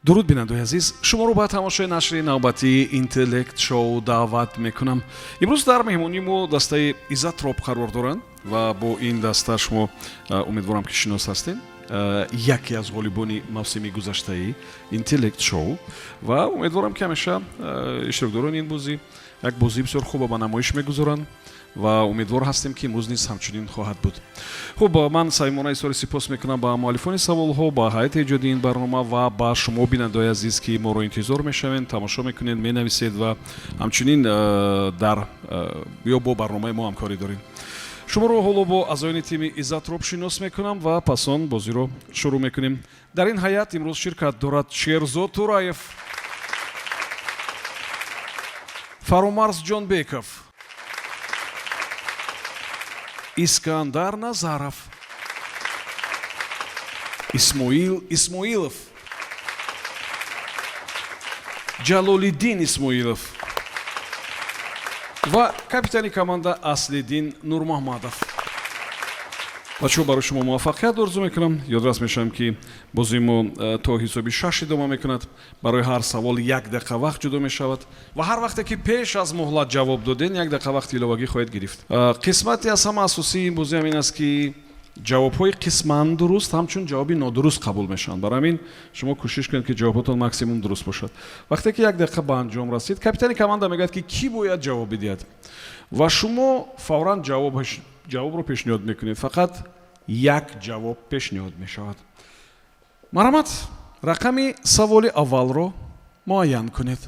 Дуруд, бинандаои азиз, шуморо ба тамошои нашри навбатии Интеллект Шоу даъват мекунам. Имрӯз дар меҳмонии мо дастаи Иззатроп қарор доранд ва бо ин даста шумо, умедворам, ки шинос ҳастед, яке аз ғолибони мавсими гузаштаи Интеллект Шоу. Ва умедворам, ки ҳамеша иштирокдорони ин бозӣ як бозии бисёр хуба ба намоиш мегузоранд ва умедвор ҳастем, ки имрӯз низ ҳамчунин хоҳад буд. Хуб, ман самимона изҳори сипос мекунам ба муаллифони саволҳо, ба ҳайати эҷоди ин барнома ва ба шумо, бинандаои азиз, ки моро интизор мешавед, тамошо мекунед, менависед ва ҳамчунин дар ё бо барномаи мо ҳамкорӣ доред. Шуморо ҳоло бо аъзоёни тими Иззатроп шинос мекунам ва пас он бозиро шурӯъ мекунем. Дар ин ҳайат имрӯз ширкат дорад Шерзод Тураев, Фаромарз Ҷонбеков, Искандар Назаров, Исмоил Исмоилов, Ҷалолиддин Исмоилов ва капитани команда Аслиддин Нурмаҳмадов. Бачаҳо, барои шумо муваффақият орзу мекунам. Ёдрас мешавам, ки бозии мо то ҳисоби шаш идома мекунад. Барои ҳар савол як дақиқа вақт ҷудо мешавад ва ҳар вақте ки пеш аз муҳлат ҷавоб доден, як дақиқа вақти иловагӣ хоҳед гирифт. Қисмати аз ҳама асосии ин бозӣ ҳам ин аст, ки ҷавобҳои қисман дуруст ҳамчун ҷавоби нодуруст қабул мешаванд. Барои ҳамин шумо кӯшиш кунед, ки ҷавобҳотон максимум дуруст бошад. Вақте ки як дақиқа ба анҷом расид, капитани команда мегӯяд, ки кӣ бояд ҷавоб бидиҳад, ва шумо фавран ҷавобро пешниҳод мекунед. Фақат як ҷавоб пешниҳод мешавад. Марҳамат, рақами саволи аввалро муайян кунед.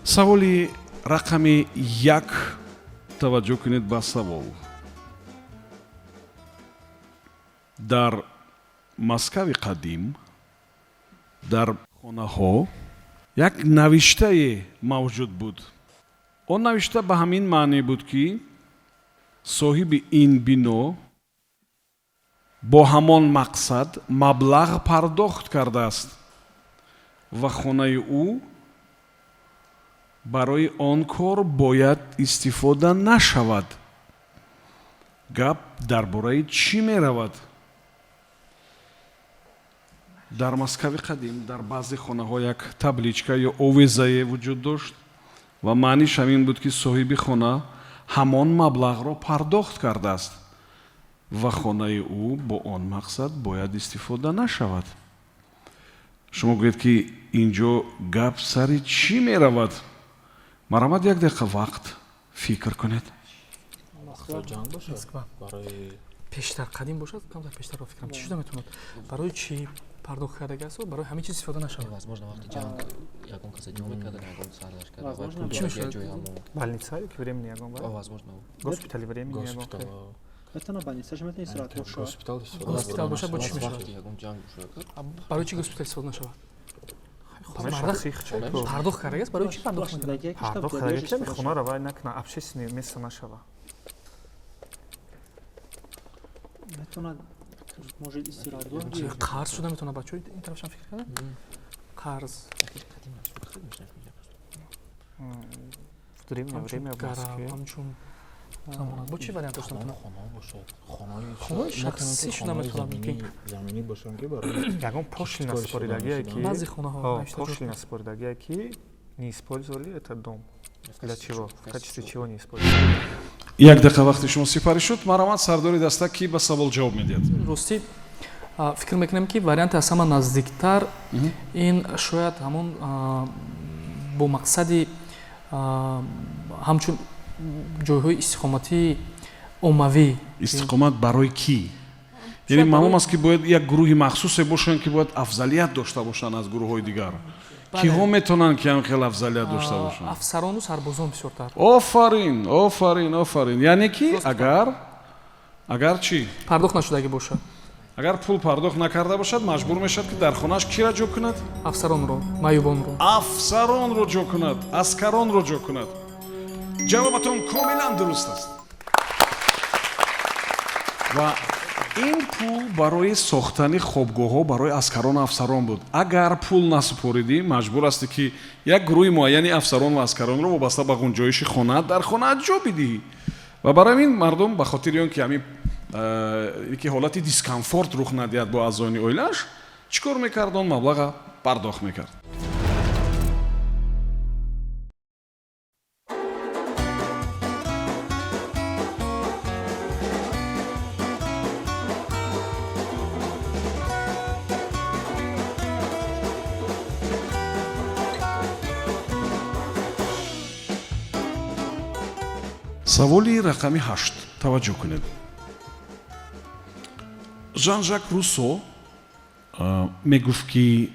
Саволи рақами як. Таваҷҷӯҳ кунед ба савол. Дар Маскави қадим дар хонаҳо як навиштае мавҷуд буд. Он навишта ба ҳамин маъне буд, ки соҳиби ин бино бо ҳамон мақсад маблағ пардохт кардааст ва хонаи ӯ барои он кор бояд истифода нашавад. Гап дар бораи чӣ меравад? Дар Маскави қадим дар баъзе хонаҳо як табличка ё овезае вуҷуд дошт ва маъниш ҳамин буд, ки соҳиби хона ҳамон маблағро пардохт кардааст ва хонаи ӯ бо он мақсад бояд истифода нашавад. Шумо гӯед, ки ин ҷо гап сари чӣ меравад? Марҳамат, як дақиқа вақт фикр кунед. Ҷанг бошад барои Пештар, қадим бошад, камтар пештарро фикрам, чӣ шуда метавонад? Барои чӣ пардохт кардагиасту барои ҳамин чиз истифода нашавад? Возможно, вақти ҷанг ягон каса ҷо мекардан, ягон сарлашкар. Возможно, чӣ мешавад? Ҷои ҳамон. Больница ё ки временный ягон ба? Возможно. Госпитали временный ягон. Госпитал. Метавона больница ша, метавона истироҳатгоҳ шавад. Госпитал истифода. Госпитал бошад, бо чӣ мешавад? Вақти ягон ҷанг бошад. Барои чӣ госпитал истифода нашавад? Хонаи шахсӣ хчайко. Пардохт кардагиаст, барои чӣ пардохт мекунад? Пардохт кардаги, ки хонаро вай накуна, общественный место нашава. Метавонад, может, истироҳатгоҳ. Қарз шуда метавонад, бачаҳо, ин тарафшам фикр карда, қарз. В древнее время в Москве. Ҳамчун замона бо чӣ вариант дошта метавонад? Хона бошад, хонаи Хонаи шахсӣ шуда метавонад, мумкин. Заминӣ бошанд, ки барои Ягон пошлина споридагие, ки баъзе хонаҳо пошлина споридагие, ки не использовали этот дом. Для чего, в качестве чего не использовали? Як дақиқа вақти шумо сипарӣ шуд. Марҳамат, сардори даста, кӣ ба савол ҷавоб медиҳад? Ростӣ, фикр мекунем, ки варианти аз ҳама наздиктар ин шояд ҳамон бо мақсади ҳамчун ҷойҳои истиқоматии оммавӣ. Истиқомат барои кӣ? Яъне маълум аст, ки бояд як гурӯҳи махсусе бошанд, ки бояд афзалият дошта бошанд аз гурӯҳҳои дигар. Киҳо метавонанд, ки ҳам хел афзалият дошта бошанд? Афсарону сарбозон бисёртар. Офарин, офарин, офарин! Яъне ки агар чӣ? Пардохт нашудагӣ бошад. Агар пул пардохт накарда бошад, маҷбур мешавад, ки дар хонааш кира ҷо кунад? Афсаронро, маъюбонро. Афсаронро ҷо кунад, аскаронро ҷо кунад. Ҷавобатон комилан дуруст аст. Ва ин пул барои сохтани хобгоҳҳо барои аскарону афсарон буд. Агар пул насупоридӣ, маҷбур ҳастӣ, ки як гурӯҳи муайяни афсарон ва аскаронро вобаста ба ғунҷоиши хонаат дар хонаат ҷо бидиҳӣ. Ва барои ҳамин мардум ба хотири он ки ҳамин ки ҳолати дискомфорт рух надиҳад бо аъзоёни оилааш, чӣ кор мекард? Он маблаға пардохт мекард. Саволи рақами 8, таваҷҷӯҳ кунед. Жан Жак Руссо мегуфт, ки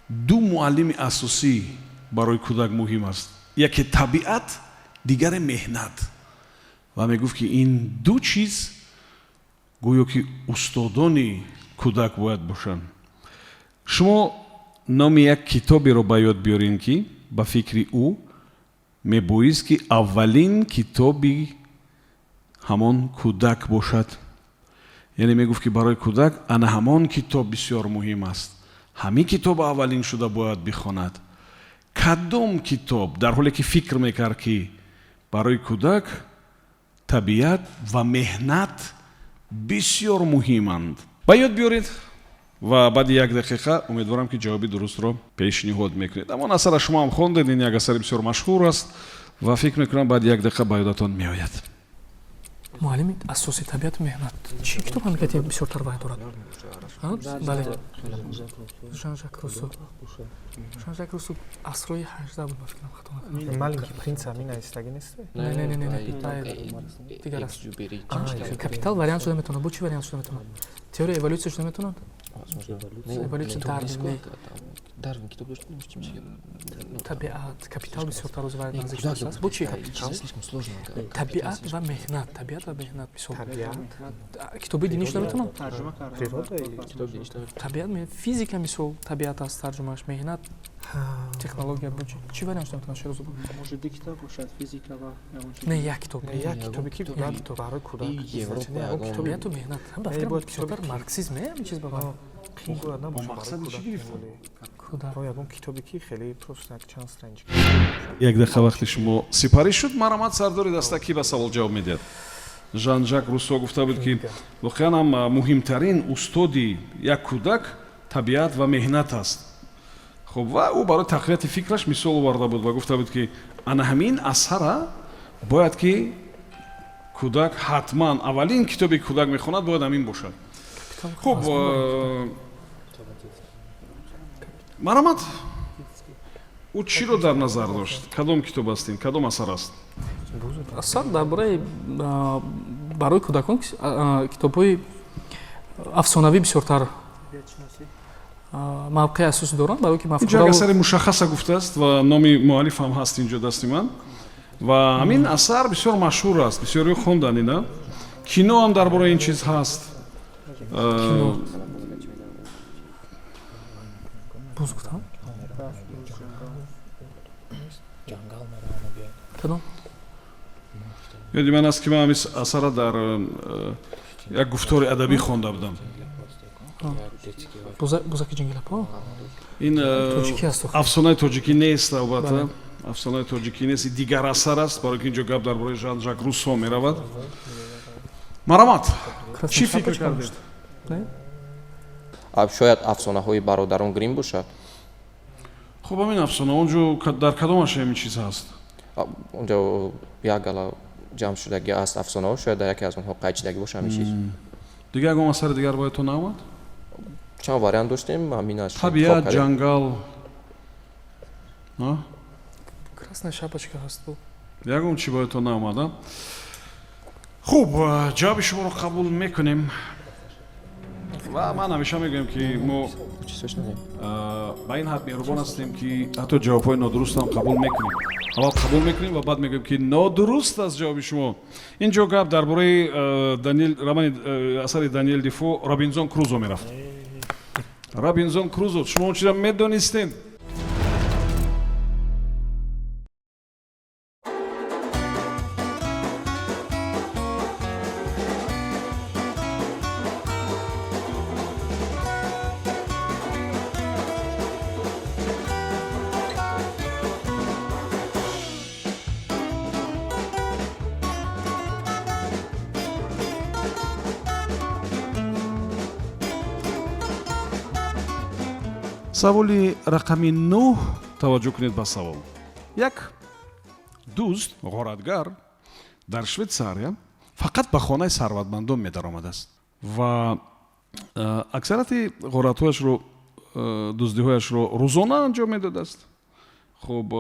ду муаллими асосӣ барои кӯдак муҳим аст: яке табиат, дигаре меҳнат. Ва мегуфт, ки ин ду чиз гӯё ки устодони кӯдак бояд бошанд. Шумо номи як китоберо ба ёд биёрем, ки ба фикри ӯ мебоист, ки аввалин китоби ҳамон кӯдак бошад. Яъне мегуфт, ки барои кӯдак ана ҳамон китоб бисёр муҳим аст, ҳамин китоб аввалин шуда бояд бихонад. Кадом китоб, дар ҳоле ки фикр мекард, ки барои кӯдак табиат ва меҳнат бисёр муҳиманд? Ба ёд биёред ва баъди як дақиқа умедворам, ки ҷавоби дурустро пешниҳод мекунед. Аммо асара шумо ҳам хондед, ин як асари бисёр машҳур аст ва фикр мекунам, баъди як дақиқа ба ёдатон меояд. Муаллими асоси табиату меҳнат, чӣ китоб ҳамин кати бисёртар вай дорад? Бале, Жан Жак Руссо. Жан Жак Руссо асрҳои 18 буд, ба фикрам, хато накунам. Маленький принц ҳамин навистагӣ нест? Не, не, не, не, дигар аст. Капитал вариант шуда метавонад. Бо чӣ вариант шуда метавонад? Теория эволюсия шуда метавонад? Эволюсия, Дарвин, не? Дарвин китоб дошт. Табиат, Капитал бисёртар рӯзи вай наздик шудааст. Бо чӣ? Слишком сложно. Табиат ва меҳнат, табиат ва меҳнат, мисол, китоби динӣ шуда метавонад? Табиат, физика, мисол, табиат аст тарҷумааш, меҳнат технология. Бо чӣ вариант шуда метавонад, Шерозо? Может, ду китоб бошад, физика ва Не, як китоб. Як китобе ки барои кӯдак. Табиату меҳнат, ба фикрам, бисёртар марксизм ҳамин чиз ба Қин бояд набошад мақсади чӣ гирифтан? Кӯдак. Ягон китобе ки хеле просто як чанд страничка. Як дақиқа вақти шумо сипарӣ шуд. Марҳамат, сардори даста, кӣ ба савол ҷавоб медиҳад? Жан Жак Руссо гуфта буд, ки воқеан ҳам муҳимтарин устоди як кӯдак табиат ва меҳнат аст. Хуб, ва ӯ барои тақвияти фикраш мисол оварда буд ва гуфта буд, ки ана ҳамин асара бояд ки кӯдак ҳатман, аввалин китобе ки кӯдак мехонад, бояд ҳамин бошад. Хуб, марҳамат, ӯ чиро дар назар дошт? Кадом китоб аст ин, кадом асар аст? Асар дар бораи барои кӯдакон китобҳои афсонавӣ бисёртар мавқеи асосӣ доранд, барои ки инҷо як асари мушаххаса гуфтааст ва номи муаллиф ҳам ҳаст инҷо дасти ман. Ва ҳамин асар бисёр машҳур аст, бисёриҳо хонданд ина, кино ҳам дар бораи ин чиз ҳаст. Кино боз гуфтам, кадом? Ёди ман аст, ки ман ҳамин асара дар як гуфтори адабӣ хонда будам. Бузаки ҷингилапо? Ин тоҷикӣ аст. Афсонаи тоҷикӣ нест, албатта, афсонаи тоҷикӣ нест, дигар асар аст, барои ки инҷо гап дар бораи Жан Жак Руссо меравад. Марҳамат, чӣ фикр кардед? Шояд афсонаҳои бародарон Грим бошад. Хуб, ҳамин афсона онҷо дар кадомаш ҳамин чиз ҳаст? Онҷо як гала ҷамъ шудагӣ аст афсонаҳо, шояд дар яке аз онҳо қайд шудагӣ боша ҳамин чиз. Дигар ягон асари дигар бояд то наомад? Чанд вариант доштем, ҳамин аз Табиат, ҷангал. Красная шапочка ҳаст. Ягон чӣ бояд то наомада? Хуб, ҷавоби шуморо қабул мекунем. Ва ман ҳамеша мегӯям, ки мо ба ин ҳад меҳрубон ҳастем, ки ҳатто ҷавобҳои нодурустам қабул мекунем. Аввал қабул мекунем ва баъд мегӯем, ки нодуруст аст ҷавоби шумо. Ин ҷо гап дар бораи Даниэл, романи, асари Даниэл Дифо «Робинзон Крузо» мерафт. «Робинзон Крузо», шумо он чизро медонистед? Саволи рақами 9. Таваҷҷӯҳ кунед ба савол. Як дузд, ғоратгар дар Швейтсария фақат ба хонаи сарватмандон медаромадааст ва аксарияти ғоратҳояшро, дуздиҳояшро рӯзона анҷом медодааст. Хуб,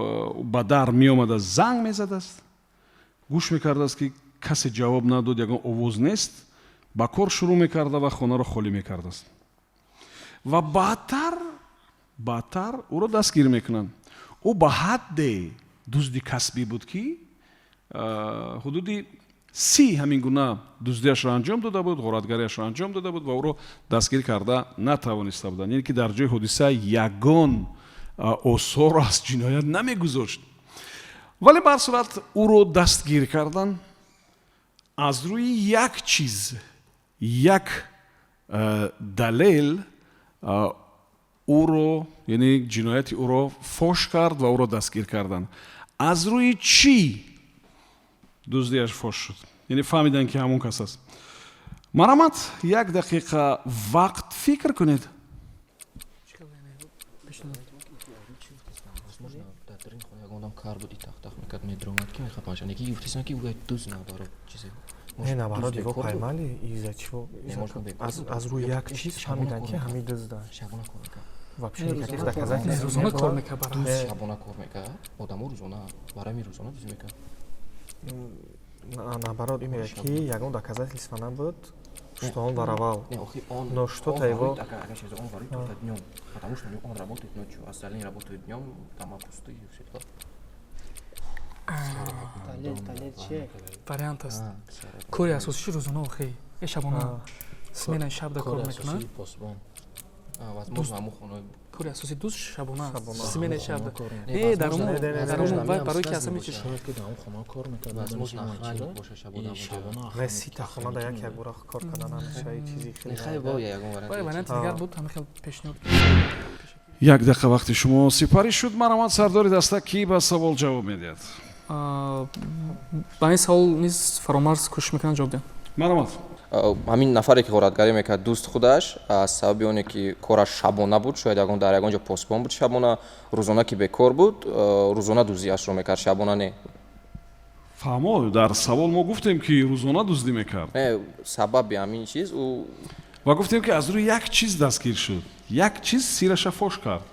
ба дар меомадааст, занг мезадааст, гӯш мекардааст, ки касе ҷавоб надод, ягон овоз нест, ба кор шурӯъ мекарда ва хонаро холӣ мекардааст. Ва баъдтар ӯро дастгир мекунанд. Ӯ ба ҳадде дузди касбӣ буд, ки ҳудуди 30 ҳамин гуна дуздиашро анҷом дода буд, ғоратгариашро анҷом дода буд ва ӯро дастгир карда натавониста буданд, яъне ки дар ҷои ҳодиса ягон осор аз ҷиноят намегузошт. Вале ба ҳар сурат ӯро дастгир карданд аз рӯи як чиз, як далел ӯро, яъне ҷинояти ӯро фош кард ва ӯро дастгир карданд. Аз рӯи чӣ дуздиаш фош шуд, яъне фаҳмиданд, ки ҳамон кас аст? Марҳамат, як дақиқа вақт, фикр кунед. Пешниҳод. Возможно, дар дарин хона ягон одам кар буд, тах-тах мекард, медромад, ки мехапанша. Неки гуфтесам, ки ӯ дузд наоборот чизе. Не, наоборот, его поймали из-за чего? Аз рӯи як чиз фаҳмиданд, ки ҳамин дузда. Шабона кор мекард. Вообще никаких доказательств. Рӯзона кор мекард. Дузд шабона кор мекард, одамо рӯзона, барои ҳамин рӯзона дуздӣ мекард. Наоборот, ин мегӯяд, ки ягон доказательства набуд, что он воровал. Не, охи он Но что-то его он ворует только днем, потому что он работает ночью, остальные работают днем, дома пустые, все дела. Далел, далел чие? Вариант аст. Кори асосиши рӯзона, охи е шабона, сменаи шаб да кор мекунад. Возможно, ҳамун хонаи Кори асоси дузд шабона аст, сменаи шаб да. Э, дарому вай барои ки аса мечиш. Шояд ки дар он хона кор мекард. Возможно, охранник боша шабона. Шабона. Не, 30-та хона да як якбора кор кардан намеша, чизи хеле. Хай, бо ягон вариант. Вай варианти дигар буд, ҳамин хел пешниҳод. Як дақиқа вақти шумо сипарӣ шуд. Марҳамат, сардори даста, кӣ ба савол ҷавоб медиҳад? Ба ин савол низ Фаромарз кӯшиш мекунанд ҷавоб диҳанд. Марҳамат. Ҳамин нафаре, ки ғоратгарӣ мекард, дузд худаш, аз сабаби оне ки кораш шабона буд, шояд ягон дар ягон ҷо посбон буд шабона, рӯзона ки бекор буд, рӯзона дуздиашро мекард, шабона не. Фаҳмо, дар савол мо гуфтем, ки рӯзона дуздӣ мекард. Не, сабаби ҳамин чиз ӯ Ва гуфтем, ки аз рӯи як чиз дастгир шуд, як чиз сираша фош кард.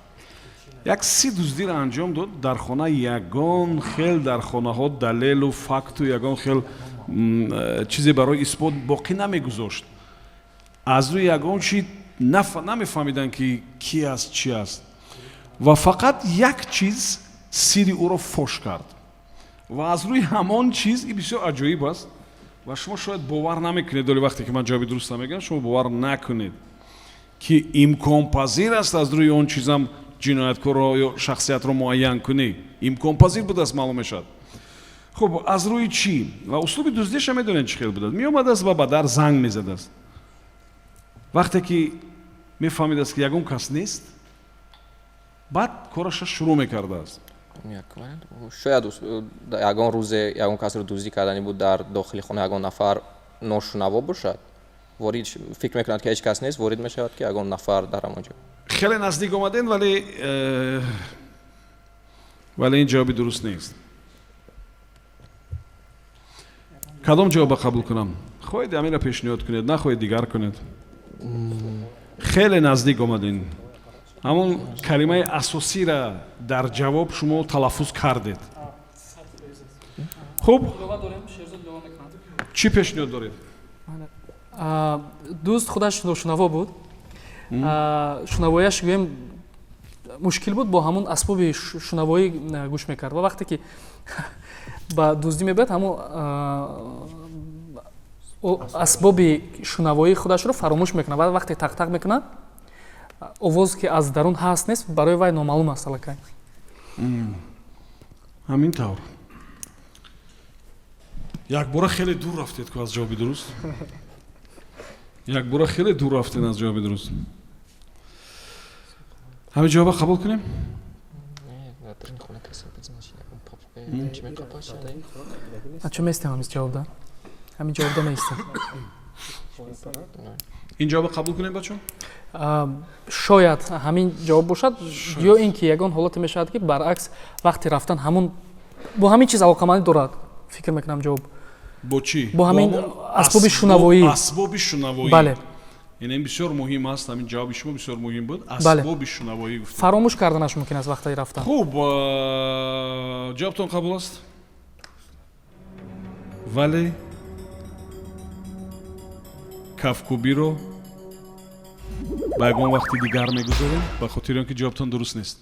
Як 30 дуздиро анҷом дод, дар хона ягон хел, дар хонаҳо далелу факту ягон хел чизе барои исбот боқӣ намегузошт. Аз рӯи ягон чи намефаҳмиданд, ки ки аст, чи аст, ва фақат як чиз сири ӯро фош кард ва аз рӯи ҳамон чиз. И бисёр аҷоиб аст ва шумо шояд бовар намекунед. Доли вақте ки ман ҷавоби дуруста мегӯям, шумо бовар накунед, ки имконпазир аст аз рӯи он чизам ҷинояткорро ё шахсиятро муайян кунӣ. Имконпазир будааст, маълум мешавад. Хуб, аз рӯи чӣ? Ва услуби дуздиша медонед, чӣ хел будааст? Меомадааст ва ба дар занг мезадааст. Вақте ки мефаҳмидааст, ки ягон кас нест, баъд кораша шурӯъ мекардааст. Шояд ягон рӯзе ягон касро дуздӣ кардани буд, дар дохили хона ягон нафар ношунаво бошад, ворид, фикр мекунад, ки ҳеҷ кас нест, ворид мешавад, ки ягон нафар дар ҳамон ҷо. Хеле наздик омадем, вале ин ҷавоби дуруст нест. Кадом ҷавоба қабул кунам? Хоҳед, ҳаминро пешниҳод кунед, нахоҳед, дигар кунед. Хеле наздик омадем, ҳамон калимаи асосира дар ҷавоб шумо талаффуз кардед. Хуб, чӣ пешниҳод доред? Дузд худаш ношунаво буд, шунавояш, гӯем, мушкил буд, бо ҳамон асбоби шунавоӣ гӯш мекард ва вақте ки ба дуздӣ мебояд, ҳамон асбоби шунавоии худашро фаромӯш мекунад ва вақте тақ-тақ мекунад, овоз ки аз дарун ҳаст, нест, барои вай номаълум аст аллакай. Ҳамин тавр, якбора хеле дур рафтед ку аз ҷавоби дуруст, якбора хеле дур рафтед аз ҷавоби дуруст. Ҳамин ҷавоба қабул кунем? Дар дарини хона касе буд, значит, ягон попугай чӣ меқапад? Чо местем ҳамин ҷавобда, ҳамин ҷавобда меистем. Ин ҷавоба қабул кунем, бачо? Шояд ҳамин ҷавоб бошад, ё ин ки ягон ҳолате мешавад, ки баръакс, вақти рафтан ҳамун бо ҳамин чиз алоқамандӣ дорад, фикр мекунам, ҷавоб. Бо чӣ? Бо ҳамин асбоби шунавоӣ. Асбоби шунавоӣ. Бале. Яъне ин бисёр муҳим аст, ҳамин ҷавоби шумо бисёр муҳим буд. Асбоби шунавоӣ гуфтед. Фаромӯш карданаш мумкин аст вақти рафтан. Хуб, ҷавобтон қабул аст, вале кафкӯбиро ба ягон вақти дигар мегузорем, ба хотири он ки ҷавобтон дуруст нест.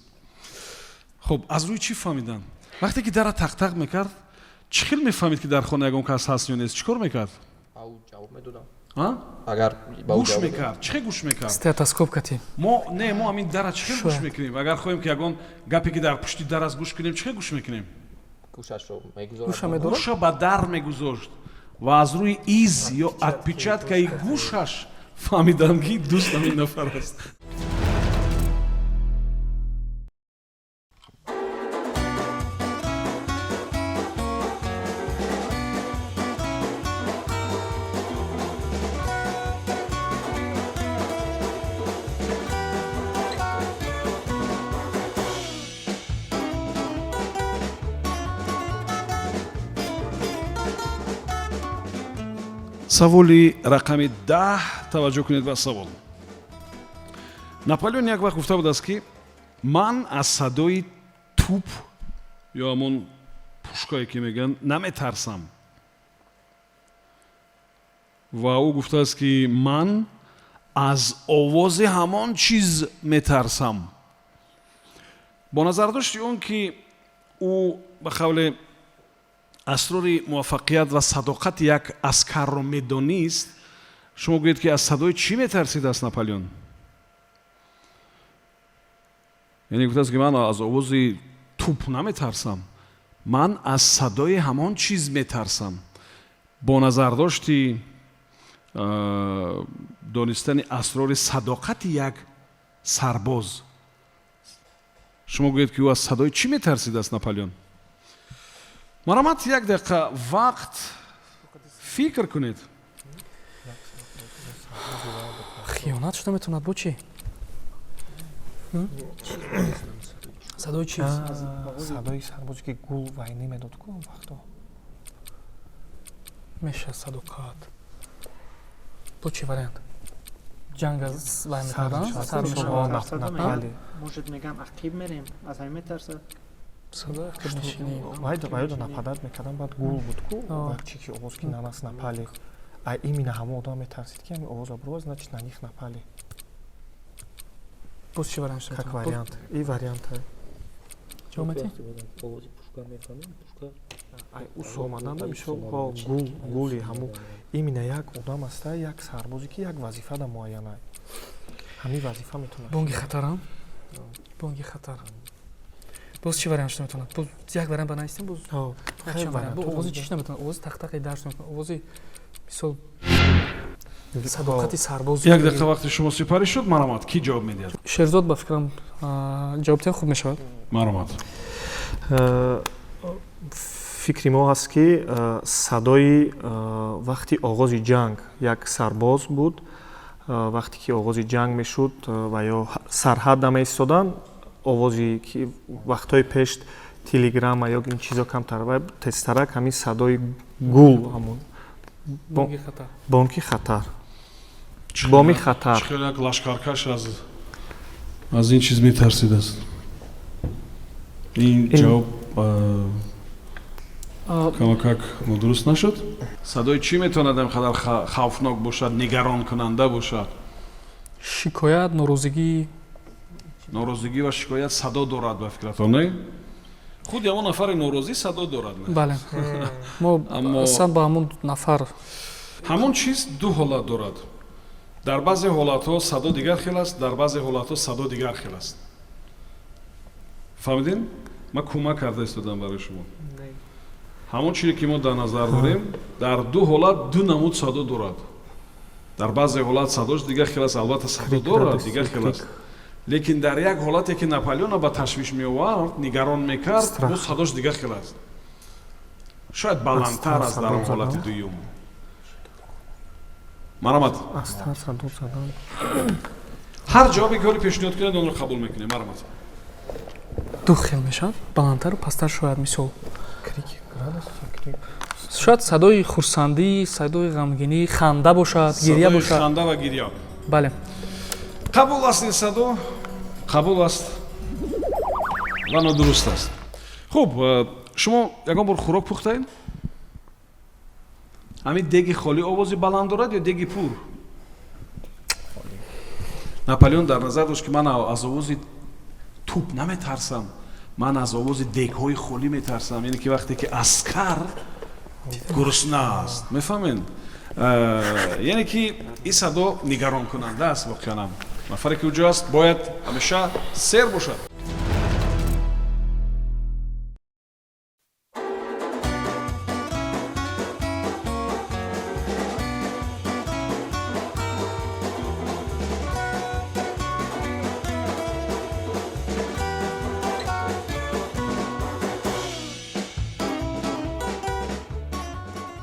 Хуб, аз рӯи чӣ фаҳмидан? Вақте ки дара тақтақ мекард, чӣ хел мефаҳмид, ки дар хона ягон кас ҳаст ё нест? Чӣ кор мекард? Ҷавоб медодам. Агар гӯш мекард, чӣ хел гӯш мекард? Стетоскоп кати. Мо не, мо ҳамин дара чӣ хел гӯш мекунем? Агар хоҳем, ки ягон гапе, ки дар пушти дар аст, гӯш кунем, чӣ хел гӯш мекунем? Гӯшашро. Гӯша ба дар мегузошт ва аз рӯи из ё отпечаткаи гӯшаш фаҳмидам, ки дӯст ҳамин нафар аст. Саволи рақами 10. Таваҷҷӯҳ кунед ба савол. Наполеон як вақт гуфта будааст, ки ман аз садои туп ё ҳамон пушкае, ки мегӯянд, наметарсам. Ва ӯ гуфтааст, ки ман аз овози ҳамон чиз метарсам. Бо назардошти он ки ӯ, ба қавле, асрори муваффақият ва садоқати як аскарро медонист, шумо гӯед, ки аз садои чӣ метарсидааст Наполеон? Яъне гуфтааст, ки ман аз овози туп наметарсам, ман аз садои ҳамон чиз метарсам. Бо назардошти донистани асрори садоқати як сарбоз, шумо гӯед, ки ӯ аз садои чӣ метарсидааст, Наполеон? Марҳамат, як дақиқа вақт, фикр кунед. Хиёнат шуда метавонад? Бо чӣ? Садои чиз. Садои сарбозе, ки гул вайнӣ медод ку он вақто. Меша садоқат. Бо чӣ вариант? Ҷанг аз вай мекардан сар мешавад. Может, мегам, ақиб мерем, аз ҳамин метарсад. Садои ақибнишинӣ. Вайда нападать мекардан, баъд гул буд ку, чи ки овоз, ки на нас напали. А именно ҳамон одам метарсид, ки ҳамин овоз аброва, значит, на них напали. Боз чӣ вариант? Как вариант и вариант. Ҷавоб. Овози пушка мефаҳмем, пушка. Ус омаданда, мисол, гул, гули ҳамун именно як одам аста, як сарбозе, ки як вазифа да муайяна, ҳамин вазифа метавонад. Бонги хатарам, бонги хатар. Боз чӣ вариант шуда метавонад? Боз як вариант банависем, боз овози чӣ шуда метавонад? Овози тақтақи дар шуда метавонад, овози, мисол, садоқати сарбоз. Як дақиқа вақти шумо сипарӣ шуд. Марҳамат, кӣ ҷавоб медиҳад? Шерзод, ба фикрам, ҷавоб диҳад, хуб мешавад. Марҳамат. Фикри мо ҳаст, ки садои вақти оғози ҷанг як сарбоз буд. Вақте ки оғози ҷанг мешуд ва ё сарҳад намеистоданд, овози ки вақтҳои пеш телеграмма ё ин чизо камтар ва тезтарак, ҳамин садои гул, ҳамон бонки хатар, боми хатар. Чӣ хел як лашкаркаш аз ин чиз метарсидааст? Ин ҷавоб камакак нодуруст нашуд. Садои чӣ метавонад ин қадар хавфнок бошад, нигаронкунанда бошад? Шикоят, норозигӣ. Норозигӣ ва шикоят садо дорад, ба фикратон, не? Худи ҳамон нафари норозӣ садо дорад. Бале, мо аслан ба ҳамон нафар. Ҳамон чиз ду ҳолат дорад. Дар баъзе ҳолатҳо садо дигар хел аст, дар баъзе ҳолатҳо садо дигар хел аст. Фаҳмидем? Ман кӯмак карда истодам барои шумо. Ҳамон чизе, ки мо дар назар дорем, дар ду ҳолат ду намуд садо дорад. Дар баъзе ҳолат садош дигар хел аст. Албатта, садо дорад, дигар хел аст, лекин дар як ҳолате, ки Наполеона ба ташвиш меовард, нигарон мекард, боз садош дигар хел аст, шояд баландтар аст дар он ҳолати дуюм. Марҳамат. Ҳар ҷавобе ки ҳоли пешниҳод кунед, онро қабул мекунем. Марҳамат. Ду хел мешавад, баландтару пасттар. Шояд, мисол, шояд садои хурсандӣ, садои ғамгинӣ, ханда бошад, гирья Садои бошад. Ханда ва гирья. Бале. Қабул аст ин садо, қабул аст ва нодуруст аст. Хуб, шумо ягон бор хӯрок пухтаед? Ҳамин деги холӣ овози баланд дорад ё деги пур? Наполеон дар назар дошт, ки ман аз овози туп наметарсам, ман аз овози дегҳои холӣ метарсам, яъне ки вақте ки аскар гурусна аст, мефаҳмед? Яъне ки ин садо нигаронкунанда аст. Воқеанам, нафаре ки уҷо аст, бояд ҳамеша сер бошад.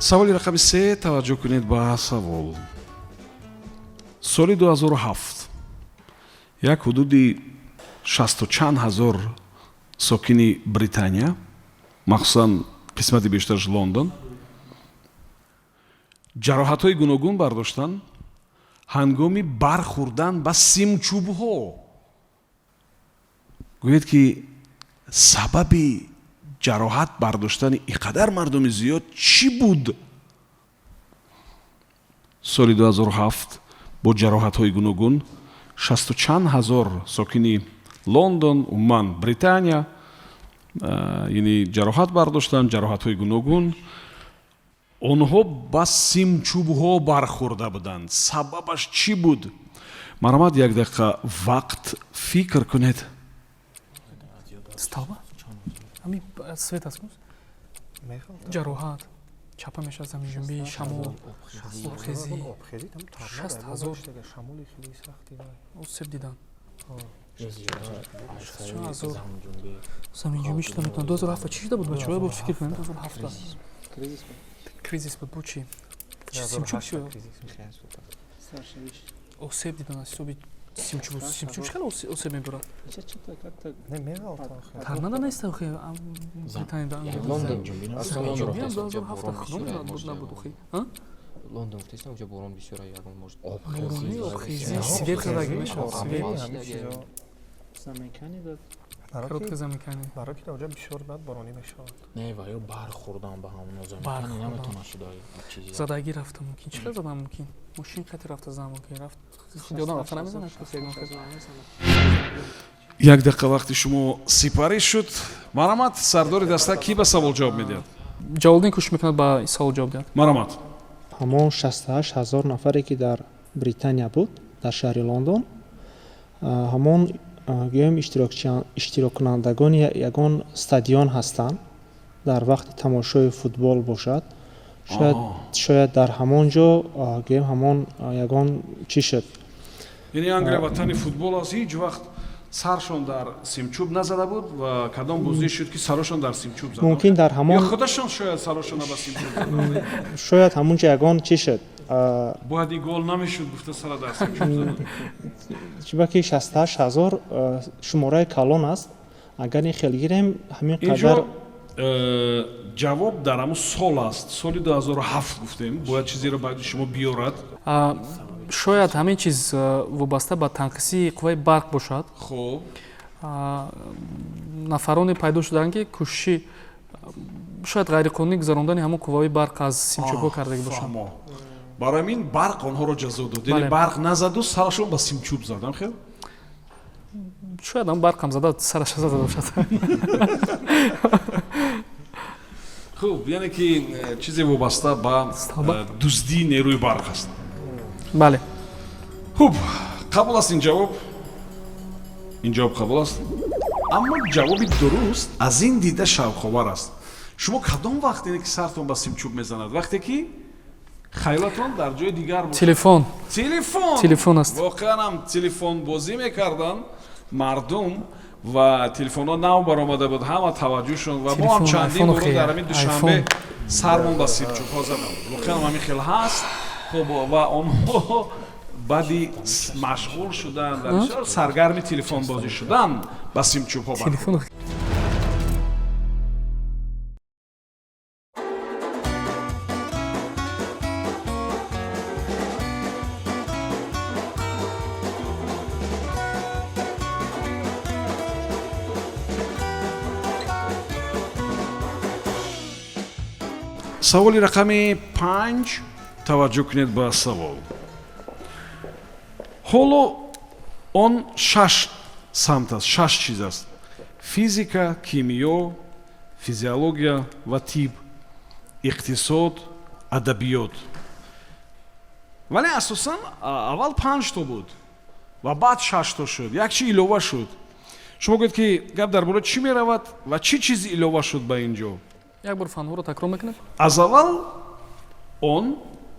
Саволи рақами се. Таваҷҷӯҳ кунед ба савол. Соли 2007 як ҳудуди шасту чанд ҳазор сокини Британия, махсусан қисмати бештараш Лондон, ҷароҳатҳои гуногун бардоштанд ҳангоми бархӯрдан ба симчӯбҳо. Гӯед, ки сабаби ҷароҳат бардоштани ин қадар мардуми зиёд чӣ буд? Соли 2007 бо ҷароҳатҳои гуногун шасту чанд ҳазор сокини Лондон, умуман Британия, яъне ҷароҳат бардоштанд, ҷароҳатҳои гуногун. Онҳо ба симчӯбҳо бархӯрда буданд. Сабабаш чӣ буд? Марҳамат, як дақиқа вақт фикр кунед. Столба, ҳамин свет аст, ҷароҳат, чапа мешавад, заминҷунбӣ, шамол, обхезӣ. 60 000 осеб дидан, чанд ҳазор заминҷунбӣ шуда метавонад. 2007 чӣ шуда буд, бачаҳо? Бо фикр кунем, 2007 кризис буд, бо чӣ? Симчӯб чӣ осеб дидан аз ҳисоби симчӯб? Симчӯб чӣ хеле осеб мебарад? Торнадо нест охи Британия? 2007 худо медонад, буд, набуд охи. Лондон гуфтаистам, уҷо борон бисёр, ягон может. Борони, обхезӣ, свет задагӣ мешавад, свет. Короткое замыкание. Барои ки дар оҷа бисёр бад боронӣ мешавад. Не, ва ё бархӯрдан ба ҳамон замикани наметавонад шуда чизи. Задагӣ рафта мумкин. Чӣ хел зада мумкин? Мошин қати рафта зада мумкин, рафт, худи одам рафта намезанад касе ягон хел. Як дақиқа вақти шумо сипарӣ шуд. Марҳамат, сардори даста, кӣ ба савол ҷавоб медиҳад? Ҷалолиддин кӯшиш мекунад ба савол ҷавоб диҳад. Марҳамат. Ҳамон 68 000 нафаре, ки дар Британия буд, дар шаҳри Лондон, ҳамон, гӯем, иштироккунандагони ягон стадион ҳастанд, дар вақти тамошои футбол бошад, шояд дар ҳамон ҷо, гӯем, ҳамон ягон чӣ шуд. Яъне Англия ватани футбол аст, ҳеҷ вақт саршон дар симчӯб назада буд ва кадом бозӣ шуд, ки сарошон дар симчӯб зад? Мумкин дар ҳамон Ё худашон шояд сарошона ба симчӯб заданд. Шояд ҳамон ҷо ягон чӣ шуд. Бояд и гол намешуд, гуфта, сара дар симчӯб заданд. Чунки 68 000 шумораи калон аст, агар ин хел гирем, ҳамин Инҷо қадар. Ҷавоб дар ҳамун сол аст. Соли 2007 гуфтем, бояд чизеро баъди шумо биёрад. Шояд ҳамин чиз вобаста ба танқисии қувваи барқ бошад. Хуб. Нафароне пайдо шуданд, ки кӯшиши шояд ғайриқонунӣ гузарондани ҳамон қувваҳои барқ аз симчӯбҳо кардагӣ бошанд. Фаҳмо, барои ҳамин барқ онҳоро ҷазо дод, яъне Бале. барқ назаду сарашон ба симчӯб задам, хел? Шояд ҳам барқам зада, сараша зада бошад. Хуб, яъне ки чизе вобаста ба Столба. Дуздии нерӯи барқ аст. Бале. Хуб, қабул аст ин ҷавоб? Ин ҷавоб қабул аст, аммо ҷавоби дуруст аз ин дида шавқовар аст. Шумо кадом вақт, яъне ки сартон ба симчӯб мезанад? Вақте ки хаёлатон дар ҷои дигар бошад. Телефон. Телефон. Телефон аст. Воқеан ҳам телефон бозӣ мекарданд мардум ва телефонҳо нав баромада буд, ҳама таваҷҷӯҳшон ва мо ҳам Телефон, чандин айфон боро охи, дар ҳамин Душанбе айфон. сармон ба симчӯбҳо задам. Воқеан ҳамин хел ҳаст. Хуб, ва онҳо Баъди машғул шудан ва бисёр саргарми телефонбозӣ шудан ба симчӯбҳо бархӯрд. Телефон. Саволи рақами 5. Таваҷҷӯҳ кунед ба савол. Ҳоло он шаш самт аст, шаш чиз аст: физика, кимиё, физиология ва тиб, иқтисод, адабиёт. Вале асосан аввал панҷто буд ва баъд шашто шуд, як чи илова шуд. Шумо гӯед, ки гап дар бораи чӣ меравад ва чӣ чиз илова шуд ба ин ҷо? Як бор фанҳоро такрор мекунед. Аз аввал он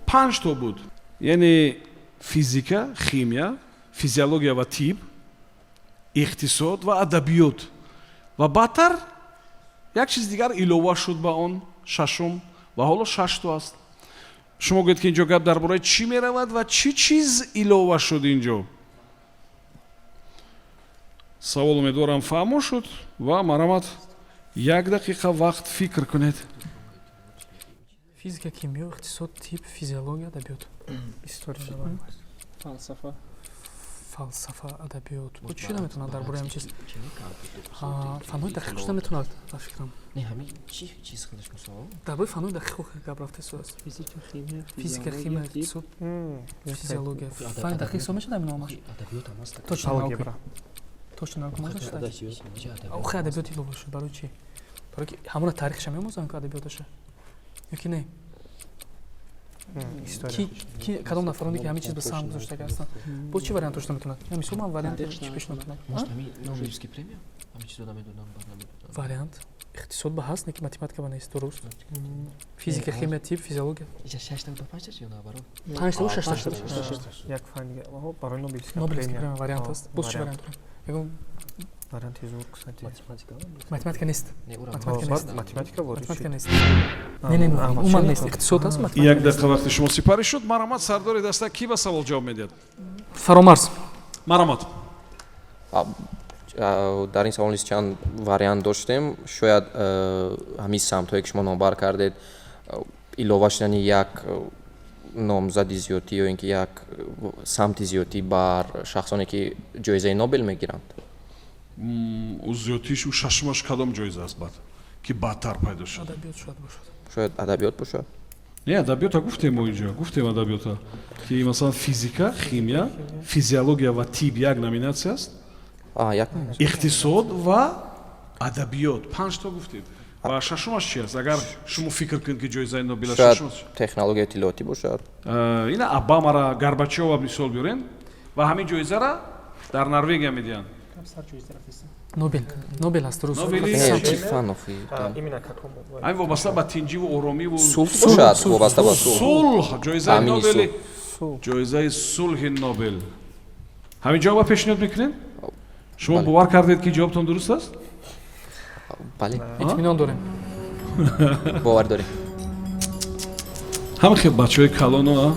панҷто буд, яъне физика, химия, физиология ва тиб, иқтисод ва адабиёт, ва баъдтар як чиз дигар илова шуд ба он, шашум, ва ҳоло шашто аст. Шумо гӯед, ки ин ҷо гап дар бораи чӣ меравад ва чӣ чиз илова шуд ин ҷо. Савол, умедворам, фаҳмо шуд ва марҳамат, як дақиқа вақт фикр кунед. Физика, кимиё, иқтисод, тиб, физиология, адабиёт. История, фалсафа. Фалсафа, адабиёт. Бо чӣ шуда метавонад дар бораи ҳамин чиз? Фанҳои дақиқ шуда метавонад, ба фикрам. Не, ҳамин чӣ чиз худаш мисол? Дар бораи фанҳои дақиқ гап рафта истодааст. Физика, химия. Физика, химия, иқтисод, физиология. Фани дақиқ ҳисоб мешавад ҳамин омаш? Адабиёт ҳам аст. Точно наука. Алгебра. Точно наука можно считать? Адабиёт. Охи, адабиёт илова шуд барои чӣ? Барои ки ҳамона таърихша меомӯзанд ку, адабиёташа, ё ки не? История. Ки кадом нафароне, ки ҳамин чиз ба саҳм гузоштага ҳастанд? Боз чӣ вариант дошта метавонад? Я мисол, ман варианти чӣ пешниҳод кунам? Может, ҳамин Нобелевский премия? Ҳамин чизо намедонам, баъд намедонам. Вариант иқтисод ба ҳаст, не ки математика ба нест, дуруст. Физика, химия, тиб, физиология. Иҷа шашта ба панҷта ё наоборот? Панҷта ва шашта. Як фан дига. Барои Нобелевская Нобелевский премия. премия вариант аст. Боз чӣ Вариант. вариант дорем? Ягон Варианти зур, кстати. Математика? Математика нест. Не, ура. Математика нест. Математика ворид Математика шуд. нест. Не, не, умуман нест. Иқтисод аст, математика Як нест. дақиқа вақти шумо сипарӣ шуд. Марҳамат, сардори даста, кӣ ба савол ҷавоб медиҳад? Фаромарз. Марҳамат. Дар ин савол низ чанд вариант доштем. Шояд ҳамин самтҳое, ки шумо номбар кардед, илова шудани як номзади зиёдтӣ ё ин ки як самти зиёдтӣ бар шахсоне, ки ҷоизаи Нобел мегиранд. Ӯ зиёдтиш, ӯ шашумаш кадом ҷоиза аст, баъд ки баъдтар пайдо шуд? Адабиёт шояд бошад. Шояд адабиёт бошад. Не, адабиёта гуфтем, мо инҷо гуфтем адабиёта, ки масалан физика, химия, физиология ва тиб як номинатсия аст. Як. Иқтисод ва адабиёт, панҷто гуфтем, ва шашумаш чи аст, агар шумо фикр кунед, ки ҷоизаи Нобела Шояд шашумаш? технологияи иттилоотӣ бошад. Ина Обамара, Горбачёва мисол биёрем, ва ҳамин ҷоизара дар Норвегия медиҳанд. Нобел, Нобел аст, дуруст. Нобели- Не, чӣ фан охи? Именно какому? Ҳамин вобаста ба тинҷиву оромиву Сулҳ бошад, вобаста ба сулҳ. Сулҳ, ҷоизаи Таъмини Нобели. Сулҳ. Ҷоизаи сулҳи Нобел. Ҳамин ҷавоба пешниҳод мекунед шумо? Бале. Бовар кардед, ки ҷавобтон дуруст аст? Бале. Итминон дорем. Бовар дорем. Ҳама хел бачаҳои калоно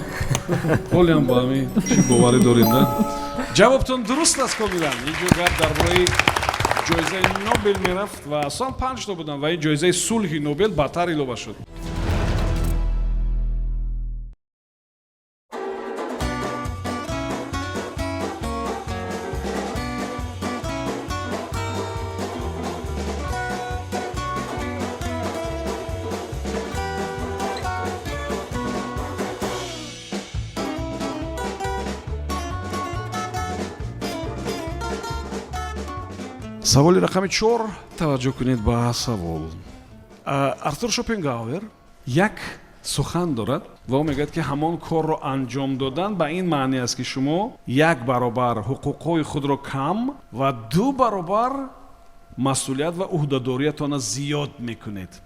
ҳолиам ба ҳамин чӣ боварӣ дорем, да? Ҷавобтон дуруст аст комилан. Ин ҷо гап дар бораи ҷоизаи Нобел мерафт ва аслан панҷто буданд ва ин ҷоизаи сулҳи Нобел баъдтар илова шуд. Саволи рақами 4. Таваҷҷӯҳ кунед ба савол. Артур Шопенгауэр як сухан дорад ва ӯ мегӯяд, ки ҳамон корро анҷом додан ба ин маъне аст, ки шумо як баробар ҳуқуқҳои худро кам ва ду баробар масъулият ва ӯҳдадориятонро зиёд мекунед.